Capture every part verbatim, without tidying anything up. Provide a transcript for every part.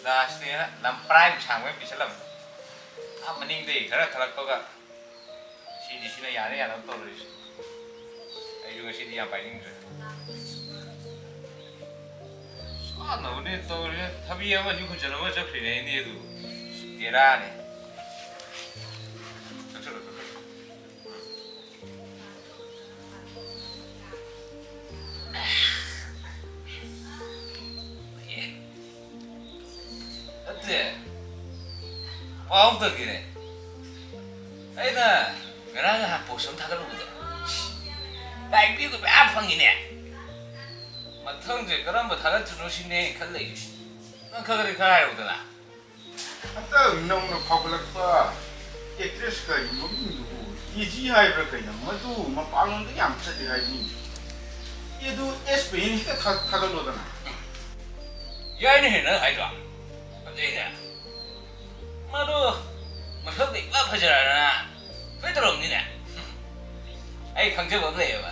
ꯂꯥꯁꯅꯦꯅ ꯂꯝ ꯄꯔꯥꯏꯕ ꯁꯥꯡꯕ ꯑꯃ ꯄꯤꯁꯜꯂꯝꯃꯦ꯫ ꯑꯥ ꯃꯅꯤꯡꯗꯒꯤ ꯈꯔ ꯈꯜꯂꯛꯄꯒ ꯁꯤꯗꯤ ꯁꯤꯅ ꯌꯥꯅ ꯌꯥꯅꯕ ꯇꯧꯔꯁꯤ꯫ ꯑꯩꯁꯨ ꯉꯁꯤꯗꯤ ꯌꯥꯝ ꯄꯥꯏꯅꯤꯡꯗ꯭ꯔꯦ꯫ ꯆꯥꯅꯕꯅꯦ ꯇꯧꯔꯤꯁꯦ꯫ ꯊꯕꯤ ꯑꯃꯁꯨ ꯈꯨꯟꯆꯟ ꯑꯃ ꯆꯠꯈ꯭ꯔꯤꯅꯦ ꯑꯩꯅꯦ ꯑꯗꯨ꯫ ꯕꯦꯔꯥꯅꯦ꯫ ꯆꯠꯁꯜꯂꯣ, ꯆꯠꯁꯜꯂꯣ꯫ ꯅꯠꯇꯦ꯫ ꯄꯥꯎ ꯑꯝꯇ ꯇꯝꯒꯦꯅꯦ꯫ ꯑꯩꯅ ꯉꯔꯥꯡ ꯅꯍꯥꯟ ꯄꯣꯁ ꯑꯃ ꯊꯥꯒꯠꯂꯨꯕꯗꯣ꯫ ꯂꯥꯏꯛ ꯚ꯭ꯌꯨꯒ ꯃꯌꯥꯝ ꯐꯪꯉꯤꯅꯦ꯫ ꯃꯊꯪꯁꯦ ꯀꯔꯝꯕ ꯊꯥꯒꯠꯇꯣꯏꯅꯣ ꯁꯤꯅꯦ ꯑꯩꯅ ꯈꯜ ꯂꯩꯔꯤꯁꯦ꯫ ꯅꯪ ꯈꯔ ꯈꯔꯗꯤ ꯈꯔ ꯍꯥꯏꯔꯛꯎꯗꯅ꯫ ꯍꯟꯗꯛ ꯅꯧꯅ ꯐꯥꯎꯒꯠꯂꯛꯄ ꯑꯦꯛꯇ꯭ꯔꯦꯁ ꯀꯔꯤ ꯃꯃꯤꯡꯗꯨꯕꯨ? ꯀꯦ ꯖꯤ ꯍꯥꯏꯕ꯭ꯔꯥ ꯀꯩꯅꯣ? ꯃꯗꯨ ꯃꯄꯥꯟꯂꯣꯝꯗ ꯌꯥꯝ ꯆꯠꯂꯤ ꯍꯥꯏꯕꯅꯤ꯫ ꯑꯦ, ꯑꯗꯨ ꯑꯦꯁ ꯄꯤ ꯑꯦꯟ ꯍꯦꯛꯇ ꯊꯥ-, ꯊꯥꯒꯠꯂꯣꯗꯅ꯫ ꯌꯥꯏꯅꯦꯍꯦ ꯅꯪ ꯍꯥꯏꯗꯣ꯫ ꯐꯖꯩꯅꯦ꯫ ꯃꯗꯨ ꯃꯁꯛꯇꯤ ꯏꯐ ꯐꯖꯔꯗꯅ ꯁꯣꯏ ꯇꯧꯔꯝꯅꯤꯅꯦ꯫ ꯑꯩ ꯈꯪꯖꯕ ꯑꯃ ꯂꯩꯌꯦꯕ꯫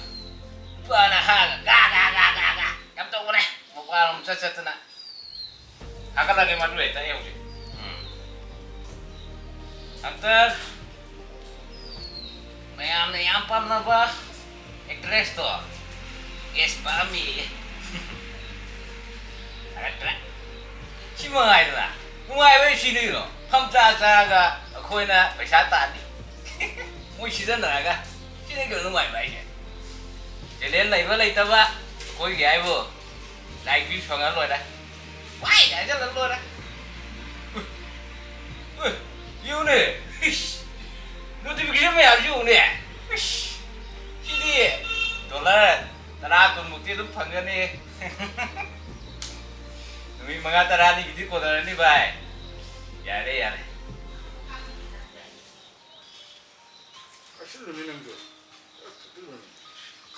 ꯅꯨꯄꯥ ꯅꯍꯥꯒ ꯒꯥ ꯒꯥ ꯒꯥ ꯒꯥ ꯒꯥ ꯌꯥꯝ ꯇꯧꯕꯅꯦ꯫ ꯃꯄꯥꯟꯂꯣꯝ ꯆꯠ ꯆꯠꯇꯅ꯫ ꯊꯥꯒꯠꯂꯒꯦ ꯃꯗꯨ ꯍꯦꯛꯇ ꯑꯩ ꯍꯧꯖꯤꯛ꯫ ꯎꯝ꯫ ꯍꯟꯗꯛ ꯃꯌꯥꯝꯅ ꯌꯥꯝ ꯄꯥꯝꯅꯕ ꯑꯦꯛꯇ꯭ꯔꯦꯁꯇꯣ ꯑꯦꯁ ꯄꯥꯝꯃꯤꯌꯦ꯫ ꯊꯥꯒꯠꯇ꯭ꯔꯦ꯫ ꯁꯤ ꯃꯉꯥꯏꯗꯅ꯫ ꯅꯨꯡꯉꯥꯏꯕ ꯁꯤꯅꯤ ꯀꯩꯅꯣ꯫ ꯐꯝ ꯆꯥ ꯆꯥꯔꯒ ꯑꯩꯈꯣꯏꯅ ꯄꯩꯁꯥ ꯇꯥꯟꯅꯤ꯫ ꯃꯣꯏ ꯁꯤꯖꯤꯟꯅꯔꯒ꯫ ꯁꯤꯅꯤ ꯀꯩꯅꯣ ꯅꯨꯡꯉꯥꯏꯕ ꯍꯥꯏꯁꯦ꯫ ꯇꯦꯂꯦꯟ ꯂꯩꯕ ꯂꯩꯇꯕ ꯑꯩꯈꯣꯏꯒꯤ ꯍꯥꯏꯕꯨ ꯂꯥꯏꯛ ꯚ꯭ꯌꯨ ꯐꯪꯉ ꯂꯣꯏꯔꯦ꯫ ꯋꯥꯏ ꯍꯥꯏꯖꯜꯂ ꯂꯣꯏꯔꯦ꯫ ꯎꯏ, ꯎꯏ, ꯌꯦꯡꯉꯨꯅꯦ꯫ ꯏꯁ, ꯅꯣꯇꯤꯐꯤꯀꯦꯁꯟ ꯃꯌꯥꯝꯁꯤ ꯌꯦꯡꯉꯨꯅꯦ꯫ ꯏꯁ, ꯁꯤꯗꯤ ꯗꯣꯂꯔ ꯇꯔꯥ ꯀꯨꯟꯃꯨꯛꯇꯤ ꯑꯗꯨꯝ ꯐꯪꯒꯅꯤ꯫ ꯅꯨꯃꯤꯠ ꯃꯉꯥ ꯇꯔꯥꯅꯤꯒꯤꯗꯤ ꯀꯣꯟꯅꯔꯅꯤ ꯚꯥꯏ꯫ ꯌꯥꯔꯦ, ꯌꯥꯔꯦ꯫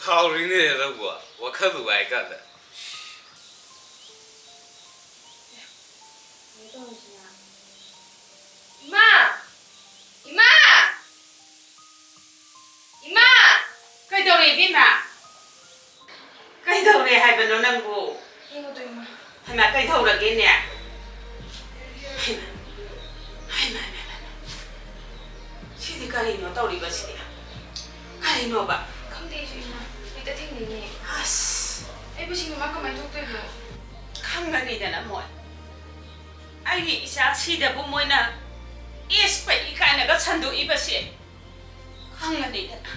ꯀꯥꯎꯔꯤꯅꯦ ꯅꯪꯕꯨ, ꯋꯥꯈꯜ ꯅꯨꯡꯉꯥꯏ ꯀꯥꯟꯗ꯫ ꯏꯃꯥ! ꯏꯃꯥ! ꯏꯃꯥ! ꯀꯩꯗꯧꯔꯦ ꯏꯕꯦꯝꯃ? ꯀꯩꯗꯧꯔꯦ ꯍꯥꯏꯕꯅꯣ ꯅꯪꯕꯨ? ꯌꯦꯡꯉꯨꯗꯣ ꯏꯃꯥ꯫ ꯍꯩꯃꯥ, ꯀꯩꯗꯧꯔꯒꯦꯅꯦ? ꯀꯔꯤꯅꯣ ꯇꯧꯔꯤꯕꯁꯤꯗꯤ? ꯀꯔꯤꯅꯣꯕ? ꯈꯪꯗꯦ ꯑꯩꯁꯨ, ꯏꯃꯥ꯫ ꯍꯦꯛꯇ ꯊꯦꯡꯅꯩꯅꯦ꯫ ꯑꯁ꯫ ꯑꯩꯕꯨ ꯁꯤꯡꯗꯨ ꯃꯥ ꯀꯃꯥꯏꯅ ꯊꯣꯛꯇꯣꯏꯅꯣ? ꯈꯪꯒꯅꯤꯗꯅ ꯃꯣꯏ꯫ ꯑꯩꯒꯤ ꯏꯆꯥ ꯁꯤꯗꯕꯨ ꯃꯣꯏꯅ ꯑꯦꯁ ꯄꯛꯏ ꯀꯥꯏꯅꯒ ꯁꯟꯗꯣꯛꯏꯕꯁꯦ꯫ ꯈꯪꯒꯅꯤꯗꯅ꯫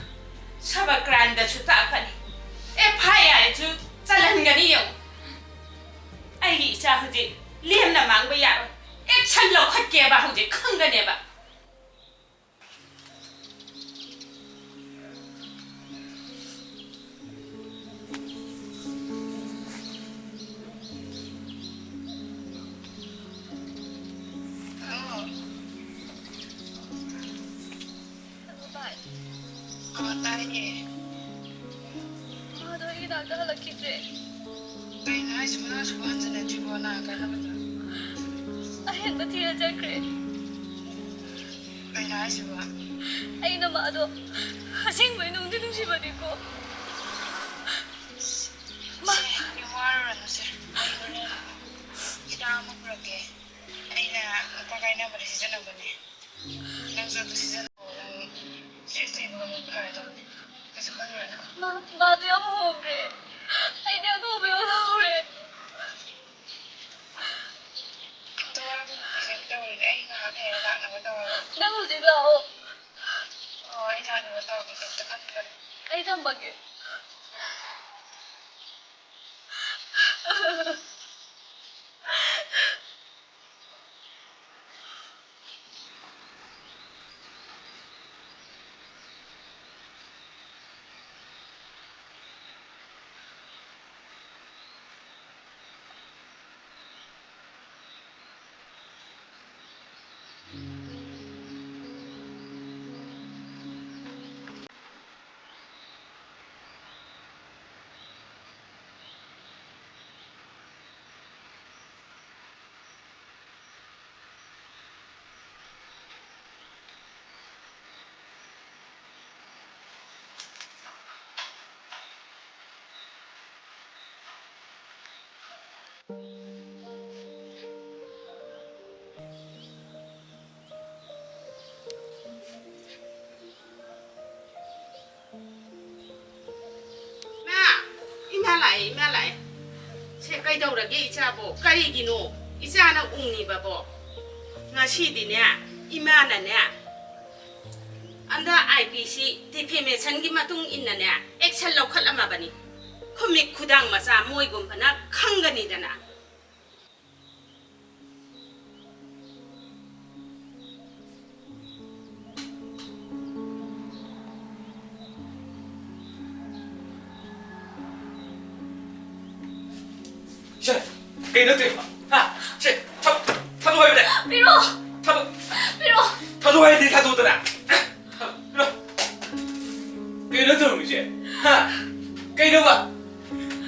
ꯁꯥꯏꯕꯔ ꯀ꯭ꯔꯥꯏꯝꯗꯁꯨ ꯇꯥꯛꯀꯅꯤ꯫ ꯑꯦꯐ ꯑꯥꯏ ꯑꯥꯔꯁꯨ ꯆꯜꯍꯟꯒꯅꯤ ꯌꯦꯡꯉꯨ꯫ ꯑꯩꯒꯤ ꯏꯆꯥ ꯍꯧꯖꯤꯛ ꯂꯦꯝꯅ ꯃꯥꯡꯕ ꯌꯥꯔꯣꯏ꯫ ꯑꯦꯛꯁꯟ ꯂꯧꯈꯠꯀꯦꯕ ꯍꯧꯖꯤꯛ ꯈꯪꯒꯅꯦꯕ꯫ ꯍꯜꯂꯣ꯫ ꯍꯜꯂꯣ, ꯚꯥꯏ꯫ ꯑ, ꯇꯥꯏꯌꯦ꯫ ꯃꯥꯗꯣ ꯑꯩꯒꯤ ꯅꯥꯛꯇ ꯍꯜꯂꯛꯈꯤꯗ꯭ꯔꯦ꯫ ꯀꯩꯅꯣ ꯍꯥꯏꯁꯤꯕꯣ? ꯅꯪ ꯁꯨꯛꯍꯟ ꯍꯟꯖꯤꯟꯅꯗ꯭ꯔꯤꯕꯣ? ꯅꯥ ꯀꯥꯏꯅꯕꯗꯣ? ꯑꯍꯦꯟꯕ ꯊꯤꯔ ꯆꯠꯈ꯭ꯔꯦ꯫ ꯀꯩꯅꯣ ꯍꯥꯏꯁꯤꯕꯣ? ꯑꯩꯅ ꯃꯥꯗꯣ ꯑꯁꯦꯡꯕꯩ ꯅꯨꯡꯗꯤ ꯅꯨꯡꯁꯤꯕꯅꯤꯀꯣ꯫ ꯃꯥ ꯁꯦ, ꯋꯥꯔꯨꯔꯅꯨꯁꯦ꯫ ꯑꯩ ꯍꯣꯔꯦꯟ ꯍꯤꯗꯥꯛ ꯑꯃ ꯄꯨꯔꯛꯀꯦ꯫ ꯑꯩꯅ ꯅꯨꯄꯥ ꯀꯥꯏꯅꯕꯗ ꯁꯤꯖꯤꯟꯅꯕꯅꯦ꯫ ꯅꯪꯁꯨ ꯑꯗꯨ ꯁꯤꯖꯤꯟꯅꯧ꯫ ꯅꯪ ꯁ꯭ꯇ꯭ꯔꯦꯁ ꯂꯩꯕꯒ ꯂꯣꯏ ꯐꯔꯗꯕꯅꯦ꯫ ꯀꯩꯁꯨ ꯈꯜꯂꯨꯔꯅꯨ꯫ ꯃꯥ, ꯃꯥꯗꯣ ꯌꯥꯝ ꯍꯣꯡꯈ꯭ꯔꯦ꯫ ꯑꯩꯗꯤ ꯑꯅꯧꯕ ꯌꯣꯜꯍꯧꯔꯦ꯫ ꯑꯝꯇ ꯋꯥꯒꯅꯨ, ꯀꯩꯁꯨ ꯇꯧꯔꯣꯏꯗ꯫ ꯑꯩ ꯉꯥꯏꯍꯥꯛ ꯂꯩꯔ ꯂꯥꯛꯅꯕ ꯇꯧꯔꯒꯦ꯫ ꯅꯪ ꯍꯧꯖꯤꯛ ꯂꯥꯛꯑꯣ꯫ ꯑꯣ, ꯑꯩ ꯂꯥꯛꯅꯕ ꯇꯧꯔꯒꯦ, ꯀꯩꯝꯇ ꯈꯟꯒꯅꯨ꯫ ꯑꯩ ꯊꯝꯃꯒꯦ꯫ ꯂꯥꯛꯑꯦ꯫ ꯁꯦ, ꯀꯩꯗꯧꯔꯒꯦ ꯏꯆꯥꯕꯣ? ꯀꯔꯤꯒꯤꯅꯣ ꯏꯆꯥꯅ ꯎꯪꯉꯤꯕꯕꯣ? ꯉꯁꯤꯗꯤꯅꯦ, ꯏꯃꯥꯅꯅꯦ, under I P C defamationꯒꯤ ꯃꯇꯨꯡ ꯏꯟꯅꯅꯦ, action ꯂꯧꯈꯠꯂꯝꯃꯕꯅꯤ꯫ ꯈꯨꯃꯤꯠ ꯈꯨꯗꯥꯡ ꯃꯆꯥ ꯃꯣꯏꯒꯨꯝꯕꯅ ꯈꯪꯒꯅꯤꯗꯅ꯫ ꯁꯦ, ꯀꯩꯅꯣ ꯇꯧꯔꯤꯕ? ꯍꯥ? ꯁꯦ, ꯊꯥ-, ꯊꯥꯗꯣꯛꯑꯣ ꯍꯥꯏꯕꯅꯦ꯫ ꯄꯤꯔꯛꯑꯣ꯫ ꯊꯥꯗꯣꯛ-, ꯄꯤꯔꯛꯑꯣ꯫ ꯊꯥꯗꯣꯛꯑꯣ ꯍꯥꯏꯗꯤ ꯊꯥꯗꯣꯛꯑꯣꯗꯅ꯫ ꯄꯤꯔꯛꯑꯣ꯫ ꯀꯩꯅꯣ ꯇꯧꯔꯝꯃꯤꯁꯦ? ꯍꯥ? ꯀꯩꯅꯣꯕ?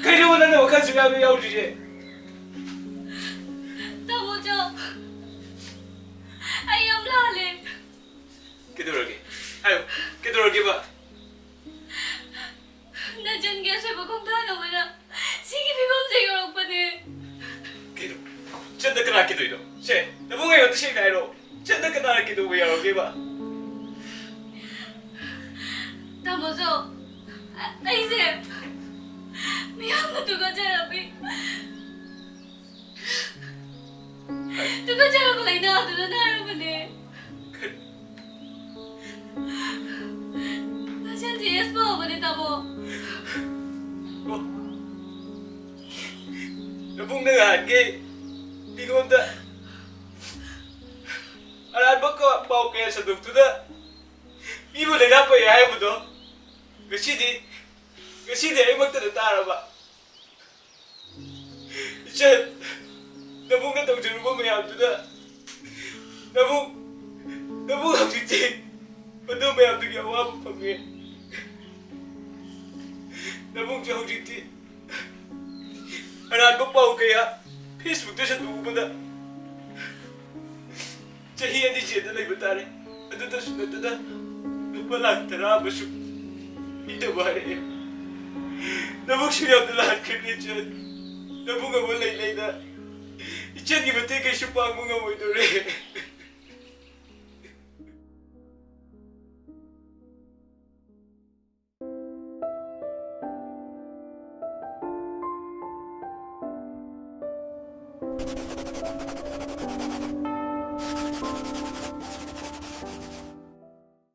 ꯀꯩꯅꯣꯕ ꯅꯪꯅ ꯋꯥꯈꯜ ꯁꯨꯡꯌꯥꯎ ꯌꯥꯎꯗ꯭ꯔꯤꯁꯦ? ꯇꯥꯃꯣ ꯖꯣ, ꯑꯩ ꯌꯥꯝ ꯂꯥꯜꯂꯦ꯫ ꯀꯩꯗꯧꯔꯒꯦ? ꯍꯥꯏꯌꯨ, ꯀꯩꯗꯧꯔꯒꯦꯕ? ꯅꯆꯟꯒꯤ ꯑꯁꯣꯏꯕ ꯈꯣꯡꯊꯥꯡꯗꯧꯅ ꯁꯤꯒꯤ ꯐꯤꯕꯝꯁꯦ ꯌꯧꯔꯛꯄꯅꯦ꯫ ꯀꯩꯅꯣ? ꯏꯆꯟꯗ ꯀꯅꯥ ꯀꯤꯗꯣꯏꯅꯣ? ꯁꯦ, ꯅꯕꯨꯡ ꯑꯩꯉꯣꯟꯗ ꯁꯦꯡꯅ ꯍꯥꯏꯔꯣ꯫ ꯏꯆꯟꯗ ꯀꯅꯥꯅ ꯀꯤꯗꯧꯕ ꯌꯥꯎꯔꯒꯦꯕ? ꯇꯥꯃꯣ ꯖꯣ, ꯑ-, ꯑꯩꯁꯦ ꯃꯤꯌꯥꯝꯅ ꯇꯨꯀꯠꯆꯔꯕꯤ꯫ ꯇꯨꯀꯠꯆꯔꯕ ꯂꯥꯏꯅꯥ ꯑꯗꯨꯅ ꯅꯥꯔꯕꯅꯦ꯫ ꯅꯆꯟ ꯇꯦꯁ ꯄꯥꯎꯕꯅꯦ, ꯇꯥꯃꯣ꯫ ꯑꯣ꯫ ꯅꯕꯨꯡꯅ ꯉꯍꯥꯟꯒꯤ ꯑꯩꯉꯣꯟꯗ ꯑꯔꯥꯟꯕ ꯀ-, ꯄꯥꯎ ꯀꯌꯥ ꯁꯟꯗꯣꯛꯇꯨꯅ ꯃꯤꯕꯨ ꯂꯥꯏꯅꯥ ꯄꯛꯑꯦ ꯍꯥꯏꯕꯗꯣ ꯉꯁꯤꯗꯤ, ꯉꯁꯤꯗꯤ ꯑꯩꯃꯛꯇꯗ ꯇꯥꯔꯕ꯫ ꯏꯆꯟ, ꯅꯕꯨꯡꯅ ꯇꯧꯖꯔꯨꯕ ꯃꯌꯥꯝꯗꯨꯅ ꯅꯕꯨꯡ, ꯅꯕꯨꯡ ꯍꯧꯖꯤꯛꯇꯤ ꯃꯗꯨ ꯃꯌꯥꯝꯗꯨꯒꯤ ꯑꯋꯥꯕ ꯐꯪꯉꯦ꯫ ꯅꯕꯨꯡꯁꯨ ꯍꯧꯖꯤꯛꯇꯤ ꯑꯔꯥꯟꯕ ꯄꯥꯎ ꯀꯌꯥ Facebook-ꯇ ꯁꯟꯗꯣꯛꯎꯕꯗ ꯆꯍꯤ ꯑꯅꯤ ꯖꯦꯜꯗ ꯂꯩꯕ ꯇꯥꯔꯦ꯫ ꯑꯗꯨꯗꯁꯨ ꯅꯠꯇꯅ ꯂꯨꯄꯥ ꯂꯥꯈ ꯇꯔꯥ ꯑꯃꯁꯨ ꯄꯤꯅꯕ ꯍꯥꯏꯔꯛꯑꯦ꯫ ꯅꯕꯨꯡꯁꯨ ꯌꯥꯝꯅ ꯂꯥꯟꯈ꯭ꯔꯦ, ꯏꯆꯟ꯫ ꯅꯕꯨꯡ ꯑꯃ ꯂꯩ ꯂꯩꯅ ꯏꯆꯟꯒꯤ ꯃꯇꯦꯡ ꯀꯩꯁꯨ ꯄꯥꯡꯕ ꯉꯝꯃꯣꯏꯗꯧꯔꯦ꯫